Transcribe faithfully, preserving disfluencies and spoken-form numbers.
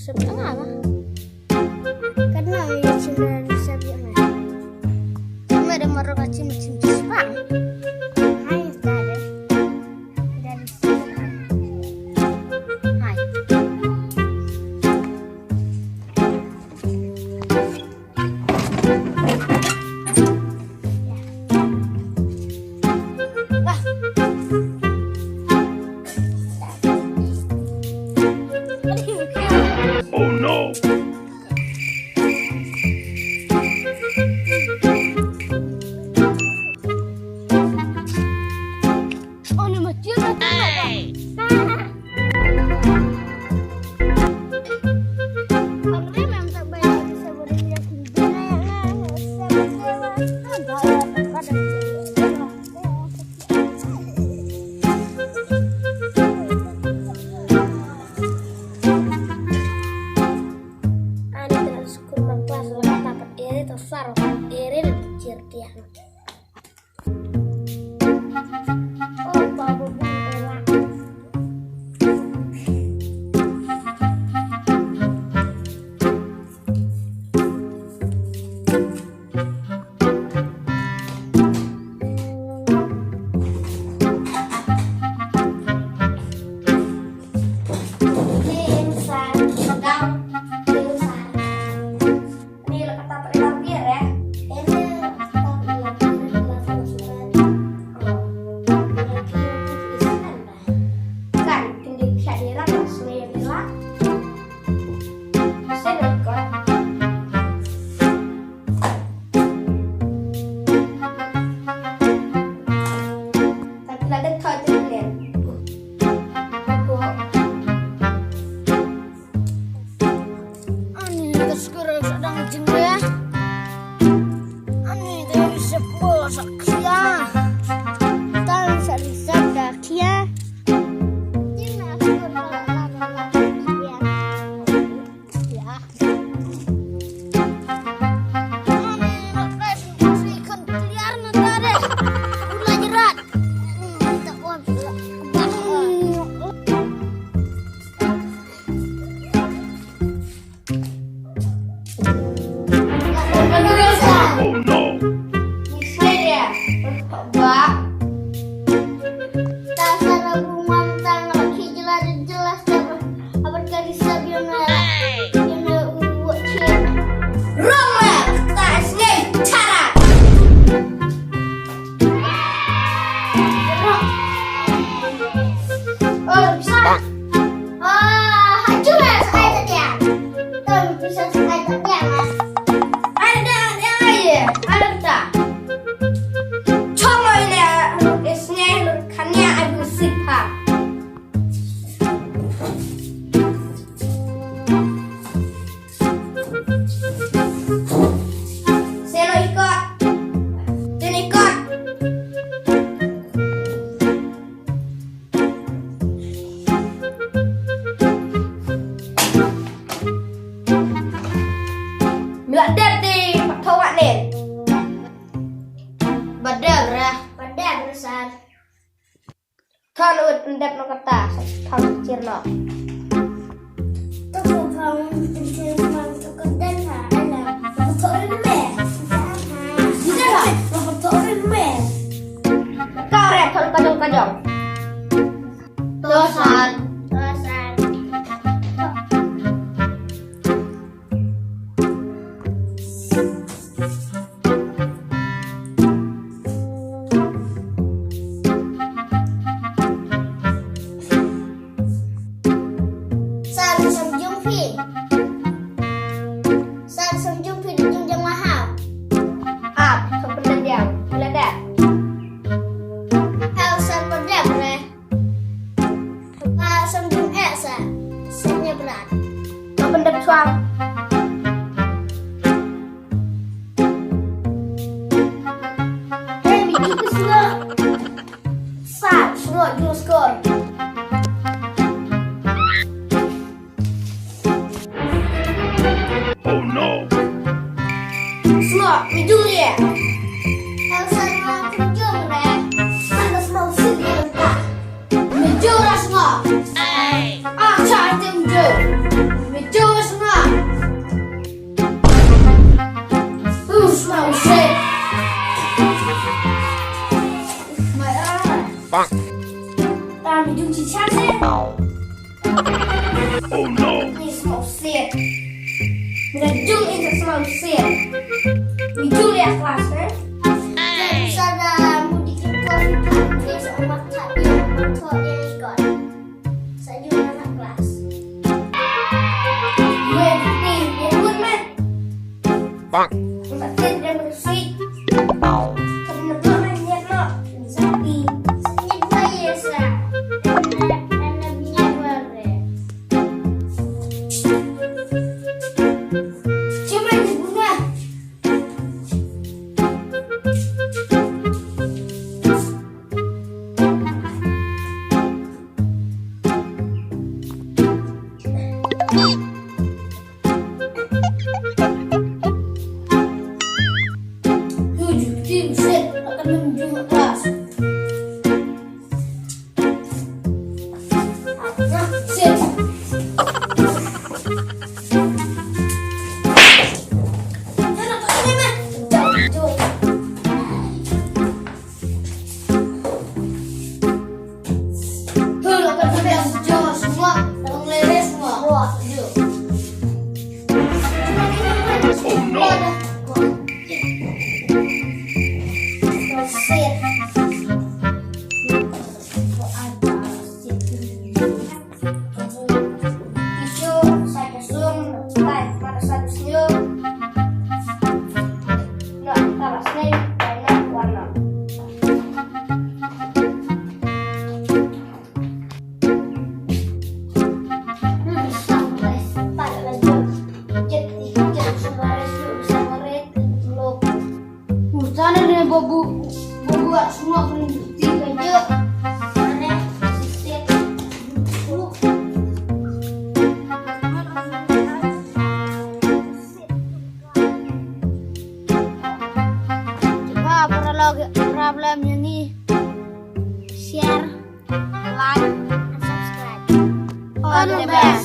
Sep tanga ba. Kan na yu chim da sep yu na. Chim da marok a chim chim chim spa. Hai tare. Dari sep. Hai. Oh no! Ani tras kurban klas la kata pat ere to sar ere de kir dia. Ani ka skur sa dang jingwe. Ani da risep bol sa khia. Tan sa risep da khia. Jing na skur ba la ba la khia. Ya. Ani na kai si kan clear na tare. Ula jerat. Ani ta wan. Oh no! Mila dep di pathowa nen. Badep rah. Badep rah san. Thon ut ndep no kata. Thon chir no. Tuk thon chir no kata na ala. Pathowa nen. Ida lah. Pathowa nen. Kau reh thon kajong kajong. Tosan. Tosan. San sam jung phi. San sam jung phi jung jang mahau. Ap, thon pyndiang, pyndiang. Hau san pyndiang re. Ba sam jung eh sa. Sam nya brat. Thon pyndiang chuang. Hey, mi ju ke sulo. Sa, sulo ju skor. Oh no. Sulo, mi ju lie. Elsa, mi ju lie. Sa, sulo, sulo, sulo. Mi ju ras ngo. Ah, cha tim ju. Mi ju Ni Julia class, eh? Sada mudi ke kor itu ke sama tak dia kor dia ikut. Saya juga anak kelas. Gue di dia pun mah. Bang. Tempat dia dia bersih. Kena belum mah niat mah. Sakit. Sakit bayar sah. Anak niat banget. Cuma di bunga. Tujuh, tim set akan menuju atas. Set. Jom, jom. Tuh, lakukan sampai yang sejauh semua, lakukan lele semua. Wah, setuju. Oh no. Tisu, sait sum, sait, para sait sum. Na, tara snem, na, warna. Usaha ne babu, babu at semua kena bukti kerja. Mana? Cuba para log-, problem yang ni share, like, and subscribe. All the best.